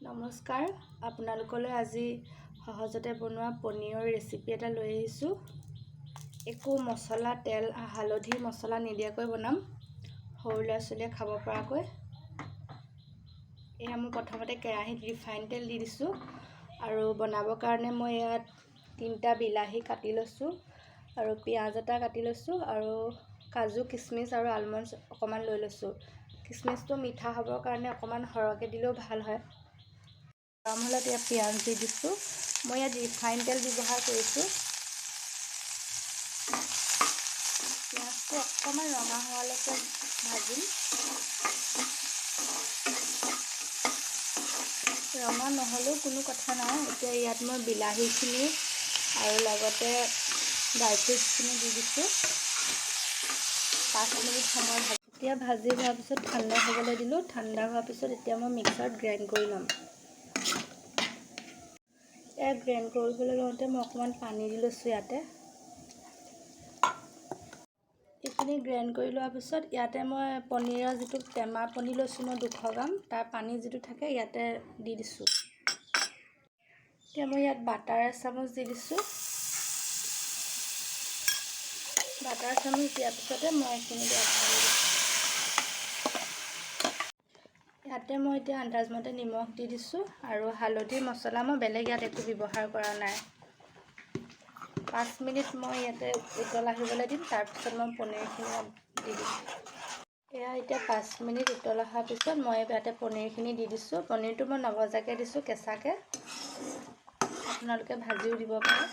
নমস্কাৰ, আপোনালোকলৈ আজি সহজতে বনোৱা পনীৰৰ ৰেচিপি এটা লৈ আহিছোঁ। একো মছলা, তেল, হালধি, মছলা নিদিয়াকৈ বনাম, সৰু ল'ৰা ছোৱালীয়ে খাব পৰাকৈ। এয়া মই প্ৰথমতে কেৰাহীত ৰিফাইন তেল দি দিছোঁ আৰু বনাবৰ কাৰণে মই ইয়াত 3টা বিলাহী কাটি লৈছোঁ আৰু পিঁয়াজ এটা কাটি লৈছোঁ আৰু কাজু, কিচমিচ আৰু আলমণ্ডছ অকণমান লৈ লৈছোঁ। কিচমিচটো মিঠা হ'বৰ কাৰণে অকণমান সৰহকৈ দিলেও ভাল হয়। গৰম হ'লত ইয়াত পিঁয়াজ দি দিছোঁ। মই ইয়াত ৰিফাইন তেল ব্যৱহাৰ কৰিছোঁ। পিঁয়াজটো অকণমান ৰঙা হোৱালৈকে ভাজিম। ৰঙা নহ'লেও কোনো কথা নাই। এতিয়া ইয়াত মই বিলাহীখিনি আৰু লগতে ড্ৰাই ফ্ৰুটছখিনি দি দিছোঁ। 5 মিনিট সময় ভাজি, এতিয়া ভাজি হোৱাৰ পিছত ঠাণ্ডা হ'বলৈ দিলোঁ। ঠাণ্ডা হোৱাৰ পিছত এতিয়া মই মিক্সাৰত গ্ৰাইণ্ড কৰি ল'ম। এয়া গ্ৰাইণ্ড কৰিবলৈ লওঁতে মই অকণমান পানী দি লৈছোঁ ইয়াতে। এইখিনি গ্ৰাইণ্ড কৰি লোৱাৰ পিছত ইয়াতে মই পনীৰৰ যিটো টেমা পনীৰ লৈছোঁ মই 200 গ্ৰাম, তাৰ পানী যিটো থাকে ইয়াতে দি দিছোঁ। এতিয়া মই ইয়াত বাটাৰ এচামুচ দি দিছোঁ। বাটাৰ চামুচ দিয়াৰ পিছতে মই এইখিনি ঢালি দিছোঁ। ইয়াতে মই এতিয়া আন্দাজমতে নিমখ দি দিছোঁ আৰু হালধি, মছলা মই বেলেগ ইয়াত একো ব্যৱহাৰ কৰা নাই। 5 মিনিট মই ইয়াতে উতল আহিবলৈ দিম, তাৰপিছত মই পনীৰখিনি ইয়াত দি দিম। এয়া এতিয়া 5 মিনিট উতল অহাৰ পিছত মই ইয়াতে পনীৰখিনি দি দিছোঁ। পনীৰটো মই নভজাকৈ দিছোঁ, কেঁচাকৈ। আপোনালোকে ভাজিও দিব পাৰে।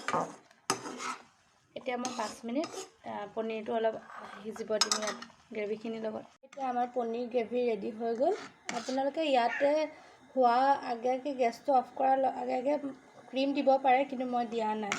এতিয়া মই 5 মিনিট পনীৰটো অলপ সিজিব দিম ইয়াত গ্ৰেভিখিনিৰ লগত। এতিয়া আমাৰ পনীৰ গ্ৰেভি ৰেডি হৈ গ'ল। আপোনালোকে ইয়াতে হোৱা আগে আগে, গেছটো অফ কৰাৰ আগে আগে ক্ৰীম দিব পাৰে, কিন্তু মই দিয়া নাই।